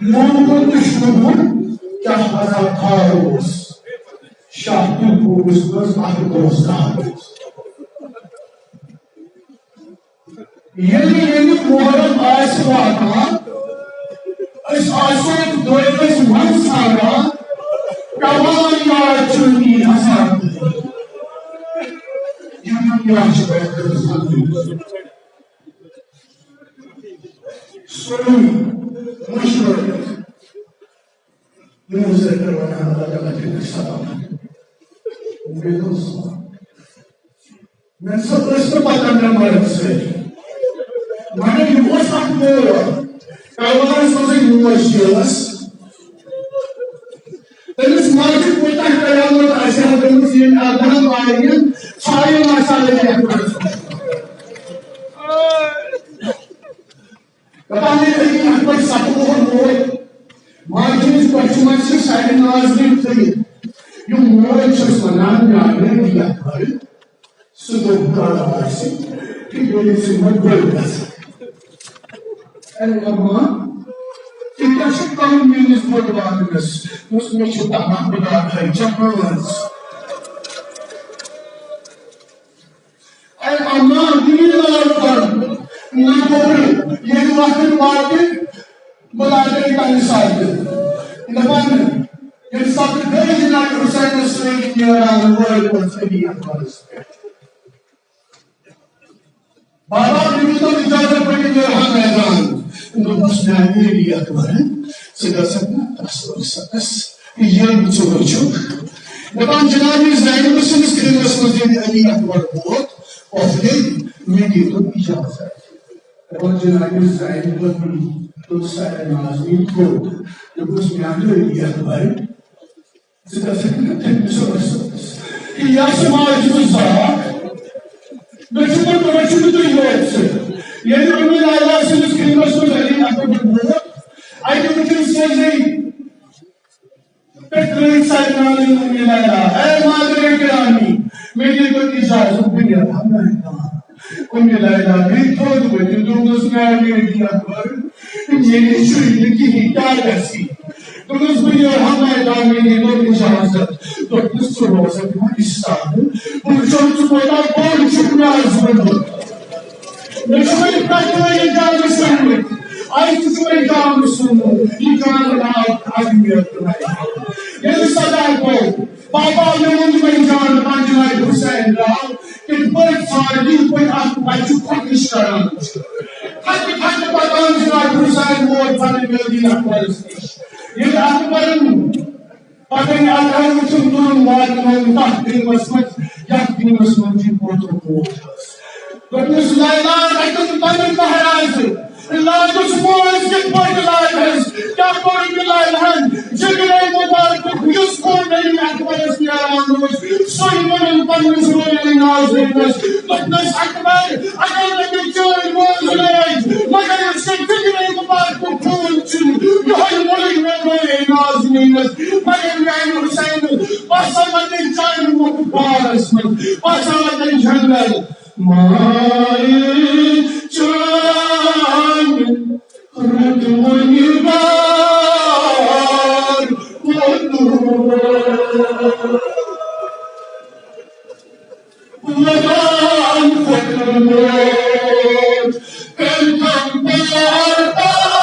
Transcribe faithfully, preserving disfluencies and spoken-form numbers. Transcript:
لوٗکن تہٕ شوٗبُن کیٛاہ پتہ کھار اوس۔ شاہ تہٕ بوٗزمٕژ اکھ دوستار۔ ییٚلہِ ییٚلہِ محرم آسہِ واتان، أسۍ آسو دۄیوَس منٛز ژھانڈان، پٮ۪وان یاد چٲنی حساب۔ یہِ دُنیا چھُ بہتر زندگی۔ سورُے مٔشرٲوِتھ۔ یِمو سۭتۍ کٔر وۄنۍ اللہ تعالیٰ کٔرِتھ سلام۔ مےٚ دوٚپ، مےٚ سا ٲس نہٕ پتہ مےٚ مرد سۭتۍ۔ مگر یہِ اوس اکھ مول۔ کلوارس منٛزٕے موج جیلس۔ تٔمِس ماجہِ کوٗتاہ قیامت آسہِ ہا گٔمٕژ، ییٚلہِ اردہن وارٮ۪ن ژھایہِ آسہِ ہا لٔگِتھ۔ دپان ہے، أتی یتھ پٲٹھۍ ستہٕ وُہُر موج ماجہِ ہٕنٛز کۄچھِ منٛز چھِ سارِ ناز دِتھ تھٲیِتھ۔ یہِ موج چھَس ونان، میانہِ یتھ پٲٹھۍ سُہ گوٚو بُرٕ آسہِ، تہٕ بیٚیہِ ٲسِن وۄنۍ بٔڑ گژھان۔ اے اما، ژےٚ کیٛاہ چھُکھ کرُن میٲنِس بٔڑ بارنس؟ دوٚپُس، مےٚ چھُ تمام بُڈاپھے جہاز۔ اے اما، دِیِو نار کر، نہ گوٚبرِ، ییٚلہِ وقت واتہِ، بہٕ لاگے تَمہِ ساتہٕ۔ دَپان، ییٚمہِ ساتہٕ گٔے جناب حسینَس سۭتۍ نیران وٲلۍ ٲسۍ علی اکبرس پٮ۪ٹھ۔ بابا، مےٚ دیُت اِجازت، بہٕ تہِ نیرٕ ہا میدان۔ دوٚپمَس، میٛانہِ علی اکبر، ژٕ گژھکھ نہٕ تَس وَنسَتَس، ییٚلہِ ژٕ وٕچھُکھ۔ دَپان، جناب زینب سٕنٛدِس خدمتس منٛز ییٚلہِ علی اکبر ووت، پۄپھٕ گٔے، مےٚ دیُتُن اِجازت۔ دَپان، جناب زینبن دوٚپ سارے نازنین کوٚت؟ دوٚپمَس، میٛانہِ علی اکبر، ژٕ گژھکھ نہٕ تٔمِس وَنسَتَس۔ یہِ یا سُہ ماجہِ سُنٛد زاکھ۔ مےٚ چھُ پَتہٕ، مےٚ چھُ نہٕ تُہۍ یوت سۭتۍ۔ ییٚلہِ اُمہِ لیلا سٕنٛدِس خدمتس منٛز علی اکبر ووت، اَتہِ وٕچھُن سیزے پٮ۪ٹھ ترٛٲوِتھ سارِ نازنین اُمہِ لیلا، اے مادرِ گرامی، مےٚ دِیِو تُہۍ اِجازت، بہٕ نیرٕ ہا میدان۔ اُمہِ لیلا گٔے تھوٚد ؤتھِتھ، دوٚپنَس، میٛانہِ علی اکبر، ییٚلہِ چھُے نہٕ کِہیٖنۍ، کیٛاہ گژھِ؟ دوٚپنَس، بہٕ نیرٕ ہا میدان، مےٚ دِیِو اِجازت۔ دوٚپنَس، ژٕ روزَکھ وۄنۍ اِستادٕ، بہٕ وٕچھو ژٕ کوٗتاہ بوٚڑ چھُکھ مےٚ آز بوٚنمُت۔ مےٚ چھُ وۄنۍ پرٛٮ۪تھ کانٛہہ یہِ جان سوٗنمُت۔ آز تہِ چھُ وۄنۍ جان سوٗنمُت۔ یہِ جان آو اَدٕ مےٚ تہٕ وۄنۍ۔ ییٚلہِ سداہ گوٚو، بابا، مےٚ ووٚن تِمن جان، دپان، جناب حسین درٛاو، کِتھ پٲٹھۍ ژھانٛڈ، یِتھ پٲٹھۍ اکھ بچہِ کھۄکھِش کران چھُ۔ تھکہِ تھکہِ پکان جناب حسین ووت پننہِ مدینہ اکبرس نِش۔ ییٚلہِ اکبرن پنٕنۍ اکبر وٕچھُن تُلُن واتنووُن تتھ دیٖنس منٛز، یتھ دیٖنس منٛز یہِ کوتاہ موت ٲس۔ دوٚپمَس، لیلا، رَٹُن پَنُن مہراز۔ لاگُس موج کِتھ پٲٹھۍ لاگہَس؟ کیٛاہ کوٚر مےٚ لیلاہَن؟ جِگرے مُبارکُک یُس کوٚر مےٚ ییٚمہِ اکبرَس نیران اوس، سُے ووٚنُن پنٛنِس رویے نازنیٖنَس۔ دوٚپنَس، اکبر، اگر نہٕ مےٚ چٲنۍ موج لٲج، مگر یُس ژےٚ جِگرے مُبارکُک خوٗن چھُ، یِہوٚے ووٚنُے مےٚ رویے نازنیٖنَس۔ مگر میٛانہِ حُسینہٕ، بہٕ ہسا وَتَے چانہِ مُتھ بارَس منٛز، بہٕ ہسا وَتَے جنگل۔ مایہِ چانہِ رُت وُنہِ بار ووتُم۔ وَدان پھُٹرمُت کٔمۍ کٔمۍ بار بار۔